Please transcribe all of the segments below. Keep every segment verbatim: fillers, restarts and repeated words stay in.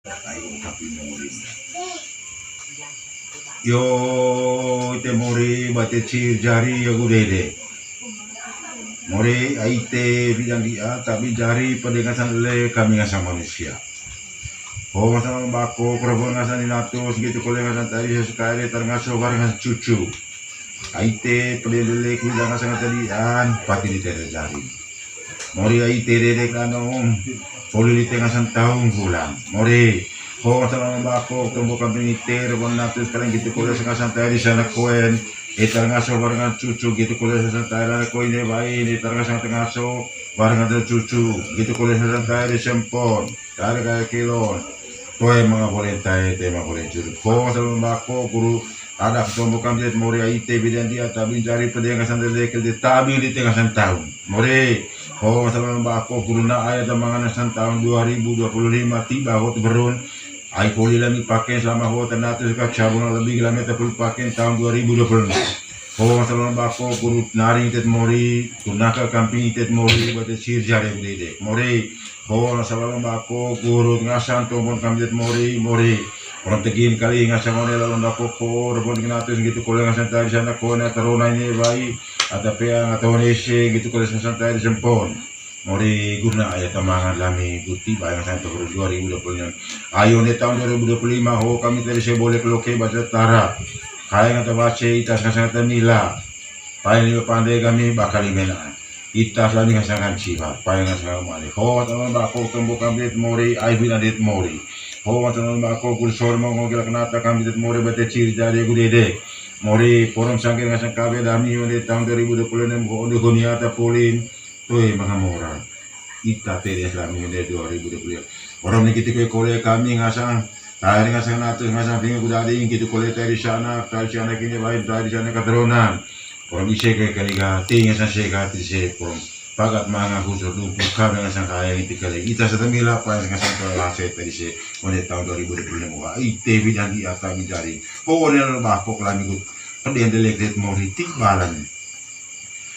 Yo, ite mori, bate cir jari, ya gudede. Mori, aite bidang dia, tapi jari pada ngasan le kami ngasan manusia. Ho ngasan bako, kerabon ngasan inatus, gitu kole ngasan tadi, sesekali, tar ngaso, bar ngasan cucu. Aite, pada lele, bidang ngasan tadi, an, pati di tere jari. Mori aite dedek anong, poli lite ngasan taung bulan. Mori, ho ngasan bako, tombo kambing ite, rebon natus kalian gitu kole ngasan tadi sana koen. Etar ngaso barengan cucu gitu kole ngasan tadi sana koen ne bae, etar ngasan ngaso barengan cucu gitu kole ngasan tadi sempon. Tadi kayak kilon. Toe manga bolen tae, toe manga bolen curut. Ho ngasan bako, guru, ada ketombo kambing mori aite bidang dia, tapi jari pada ngasan dedek, tabi di tengah ngasan taung. Mori, ho ngasan bako, guru na ayat mangan ngasan tahun dua ribu dua puluh lima tiba ho tu berun. Ai poli lami paken selama ho ternatus ka cabun lebih lami tepul paken tahun dua ribu dua puluh lima. Ho ngasan bako, guru naring tet mori, guru naka kambing tet mori, bate cir jari bede. Mori, ho ngasan bako, guru ngasan tombon kambing tet mori, mori. Orang tegin kali ngasan mori lalu bako, ko, rebon kena atas gitu, kole ngasan tadi sana, ko, na terona ini baik. Ata pea ngaton ese gitu kole santai di sempon. Mori gurna ayat tamangan lami guti bayang santai terus dua ribu dua puluh enam. Ayo ne tahun dua ribu dua puluh lima ho kami tadi saya boleh keloke baca tara. Kayak ngata baca itas ngasan ngata mila. Paling lima pandai kami bakal limena. Itas lami ngasan kan siwa. Paling ngasan mali. Ho teman bako tombo kami mori ai bina dit mori. Ho teman bako kursor mau ngogel kenata kami dit mori bate ciri jari gudede. Mori, porom sangkir ngasan kabe dami onde tahun dua ribu dua puluh enam ko onde honi ata polin. Toe manga mora. Ita tere lami onde dua ribu dua puluh enam. Orang ni kita kue kole kami ngasan, tari ngasan natus ngasan pingu kudari kita kole tari sana, tari sana kini baik tari sana kateronan. Orang ise kue kali ga, ti ngasan se ga, ti se porom. Pagat manga kusur dumpu kami ngasan kaya iti kali. Ita setemila apa ngasan kala se tadi se. Onde tahun dua ribu dua puluh enam. Wah, ite bidang di ata mencari. Ko onde lo bakok lami kut. Pede delek det mori ti balan.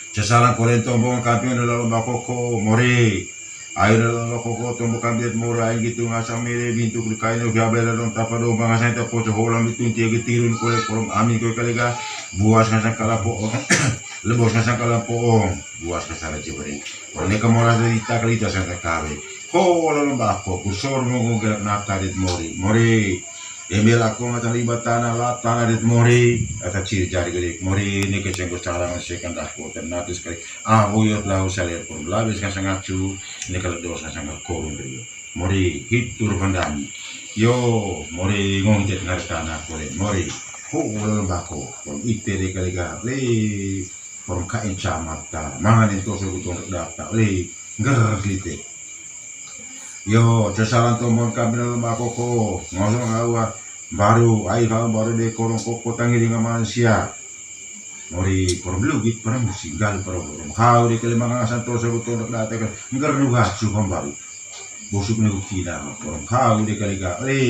Sesalang koren tombong kampion lalo bakoko mori. Ayo lalo bakoko tombong kampion mori ayo gitu ngasan mere bintu kudu kain ubi abel lalo tapa domba ngasan ita poco holam itu tia getirun kole kolom amin koi kalega. Buas ngasan kala poong. Lebos ngasan kala poong. Buas ngasan aja beri. Kone kemoras dari ita kalita sangat kawe. Ko lalo bako kusor mongo gelak nata det mori. Mori. Embel aku ngata libat tanah la tanah det mori, ata ciri jari gede mori, ni keceng ko cara ngasih kandak ko ternatus kali. Ah, buyut lau salir pun labis ngasan ngacu, ni kalau dos ngasan ngakorun rio. Mori, hitur pandami. Yo, mori ngong jet ngar tanah kore, mori. Ko lalo bako, kon ite de kali ga, le, kon kain camat ta, mangan itu so gutong data, le, nger lite. Yo, sesalan tombon kami dalam bakoko. Ngosong awa baru, ai kalau baru de korong koko tangi dengan manusia. Mori, porom lugit, porom singgal, porom, porom. Kau de kali mangasan to sebut to data kan. Ngger lu gasu kan baru. Bosuk ne ukina, porom kau de kali ga. Le,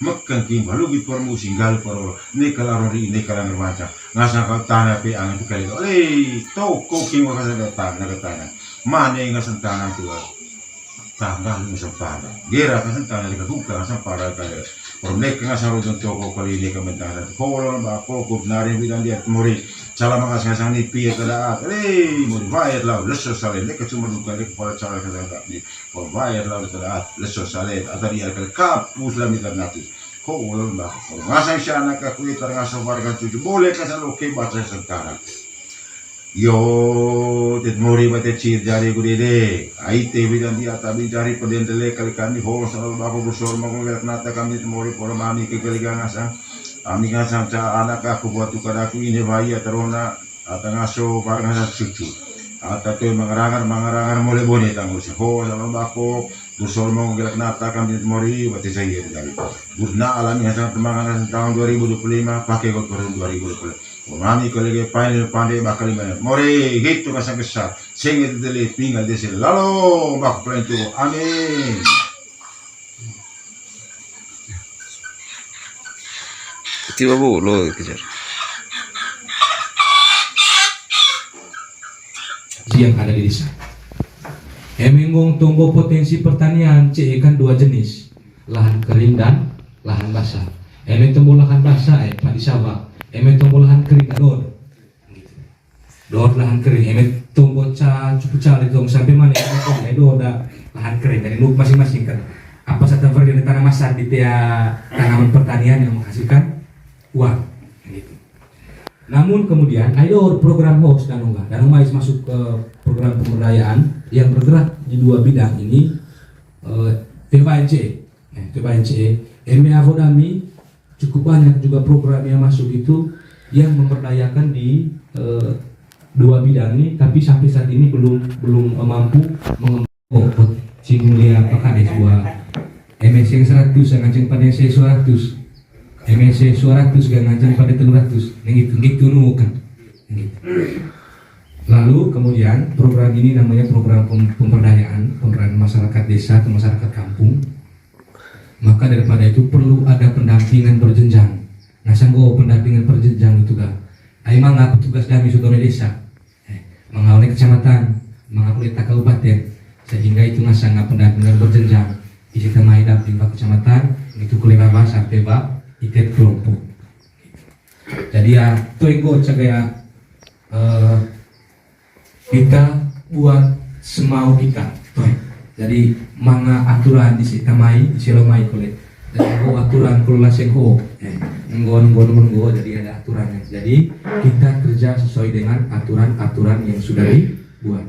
mekeng kimba lugit, porom singgal, porom. Ne kala rori, ne kala ngermanca. Ngasan kau tanah pe angan tu kali ga. Le, toko kimba ngasan kau tanah, ke tanah. Mana ngasan tanah tu. Tanggal ni sempara. Gera kan sentana di kabuka sempara kaya. Perneka ngasang rujung toko kali ini kementangan. Kolon bako kup nari bidan dia mori. Salah mangas ngasang ni pia kedaat. Eh, mori bayar lah. Leso salen. Deka cuma duka deka kepala cara kedaat ni. Mori bayar lah kedaat. Leso salen. Atau dia kali kapus lah mita natus. Kolon bako. Ngasang si anak aku itar ngasang warga tujuh. Boleh kasang oke baca sentara. Yo, tet mori bate cir jari gudede. Aite bidan dia tabi jari peden tele kali kami ho selalu bako gusor mako gelak nata kami tet mori poro mami ke kali gangasan. Ami ngasan ca anak aku buat tukar aku ini bahaya terona ata ngaso par ngasan cucu. Ata toe mangarangar mangarangar mole bone tanggo se ho selalu bako gusor mako gelak nata kami tet mori bate cir jari. Gurna alami ngasan temangan tahun dua ribu dua puluh lima pakai kot tahun dua ribu dua puluh lima. Mami kolege paine pande bakal mana. More hitu rasa besar. Senge tetele tinggal desa lalo bak paling tuo. Amin. Tiba bu lo kejar. Yang ada di desa. Emenggong tonggo potensi pertanian, C E kan dua jenis. Lahan kering dan lahan basah. Eme tombo lahan basah, eh, padi sawah. Eme tombo lahan kering, do'd. Do'd lahan kering. Eme tombo ca, cupu cale tombo sampe mana, eh, do'd lahan kering. Jadi, nuk masing-masing kan. Apa saja varian tanaman di tea tanaman pertanian yang menghasilkan uang. Gitu. Namun kemudian, ada program host dan enggak, dan masuk ke program pemberdayaan yang bergerak di dua bidang ini, eh, T B N C E. Eh, T B N C E, M A Vodami, cukup banyak juga program yang masuk itu yang memberdayakan di, eh, dua bidang ini, tapi sampai saat ini belum, belum, eh, mampu mengembangkan. Oh, si mulia Pak Kades buat M S yang seratus, yang ngajeng pada S S dua ratus. M S S dua ratus, yang ngajeng pada telu ratus. Yang gitu, gitu nu kan. Yang gitu. Lalu kemudian program ini namanya program pem-, pemberdayaan, pemberdayaan masyarakat desa atau masyarakat kampung. Maka daripada itu perlu ada pendampingan berjenjang. Nah, sanggo pendampingan berjenjang itu ga. Ai manga petugas dami sutone desa. Eh, manga oleh kecamatan, manga oleh ta kabupaten, sehingga itu ngasanga pendampingan berjenjang. Isi tamai damping ba kecamatan, itu kule baba sampai ba itet kelompok. Jadi ya, tu enggo caga ya, eh, kita buat semau kita. Tuh. Jadi manga aturan isi tamai, isi lomai kule. Dan enggo aturan kule laseng ho. Eh, enggo, enggo, enggo, jadi ada aturannya. Jadi kita kerja sesuai dengan aturan-aturan yang sudah dibuat.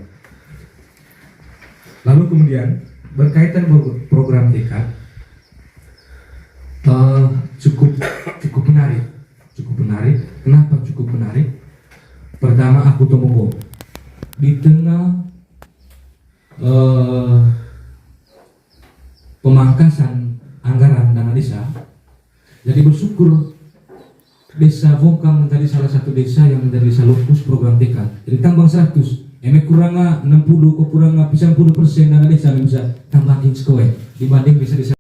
Lalu kemudian berkaitan pro-, program T K, eh, cukup, cukup menarik, cukup menarik. Kenapa cukup menarik? Pertama, aku tombo di tengah, eh, pemangkasan anggaran dana desa. Jadi bersyukur Desa Vongkang menjadi salah satu desa yang menjadi desa lokus program T K. Jadi tambang seratus, eme kurang enam puluh, ko kurang pisan puluh persen dana desa yang bisa tambangin sekoe dibanding desa-desa.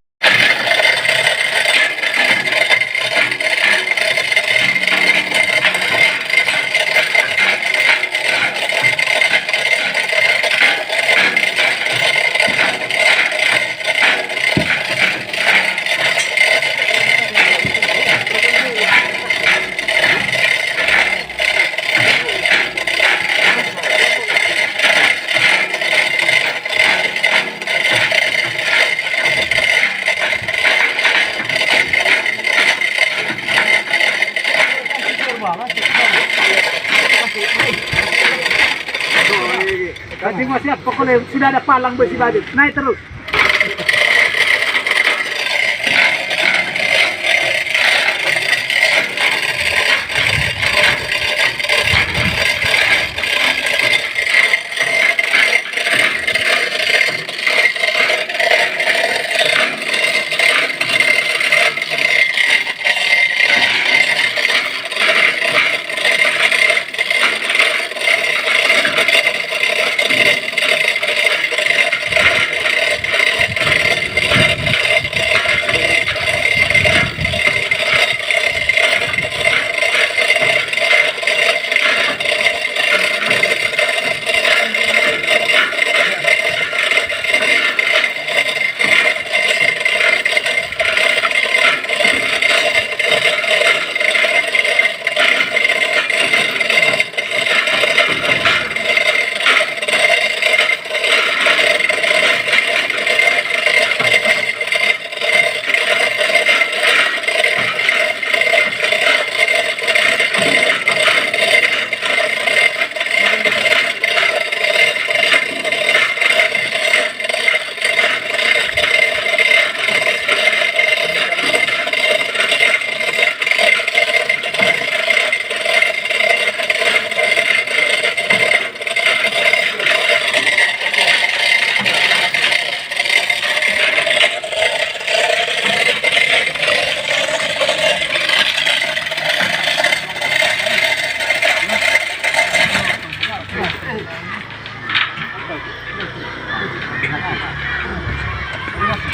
Kasih mau siap, pokoknya sudah ada palang besi baja. Naik terus.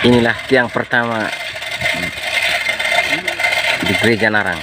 Inilah tiang pertama di Gereja Narang.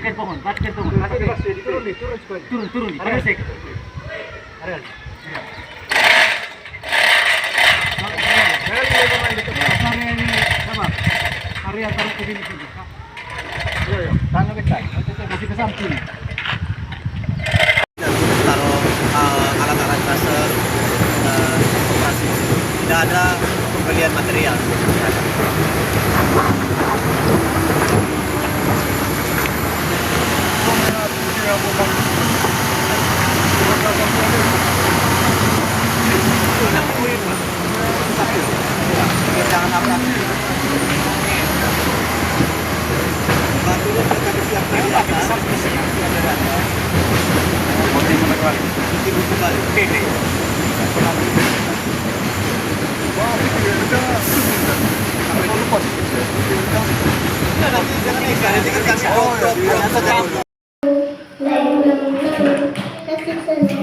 Turun, turun, turun, turun. Area taruh ke sini, sini. Taruh, eh, alat-alat laser, eh, operasi. Tidak ada pembelian material. Tidak ada.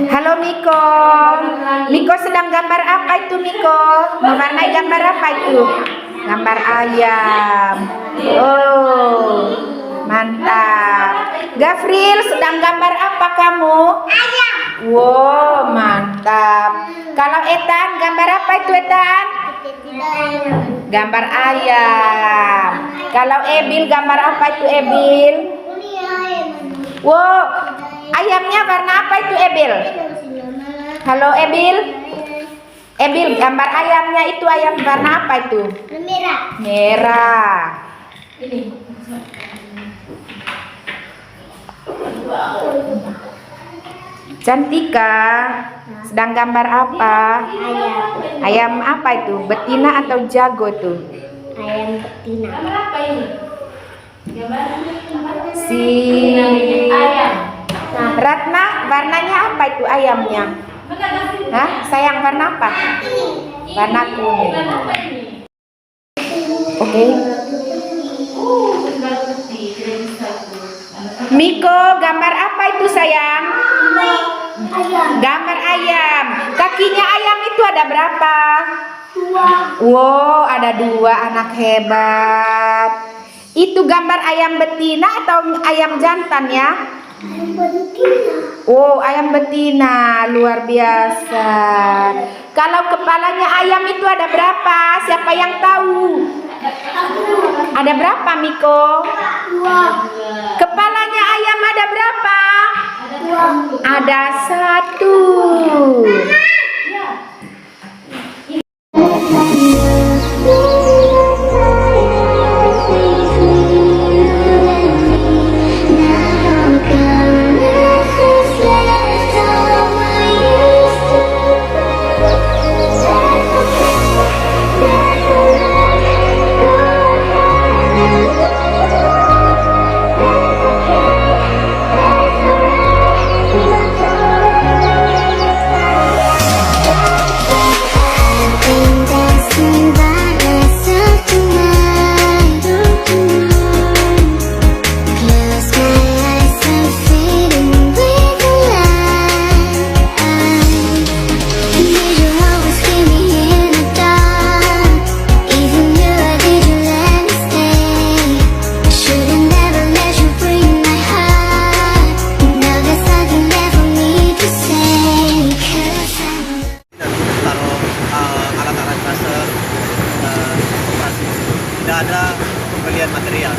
Halo Miko. Miko sedang gambar apa itu Miko? Mewarnai gambar apa itu? Gambar ayam. Oh, mantap. Gafril, sedang gambar apa kamu? Ayam. Wow, mantap. Kalau Etan, gambar apa itu Etan? Gambar ayam. Kalau Ebil, gambar apa itu Ebil? Wow, ayamnya warna apa itu Ebil? Halo Ebil. Ebil, gambar ayamnya itu ayam warna apa itu? Merah. Merah. Cantika, sedang gambar apa? Ayam. Ayam apa itu? Betina atau jago tuh? Ayam betina. Si Ratna, warnanya apa itu ayamnya? Hah? Sayang, warna apa? Warna kuning. Oke. Miko, gambar apa itu, sayang? Ayam. Gambar ayam. Kakinya ayam itu ada berapa? Dua. Wow, ada dua, anak hebat. Itu gambar ayam betina atau ayam jantan, ya? Ayam betina. Oh, ayam betina, luar biasa. Kalau kepalanya ayam itu ada berapa? Siapa yang tahu? Aku. Ada berapa, Miko? Dua. Kepalanya ayam ada berapa? Dua. Ada satu. Taruh, eh, alat-alat laser, eh, operasi. Tidak ada pembelian material.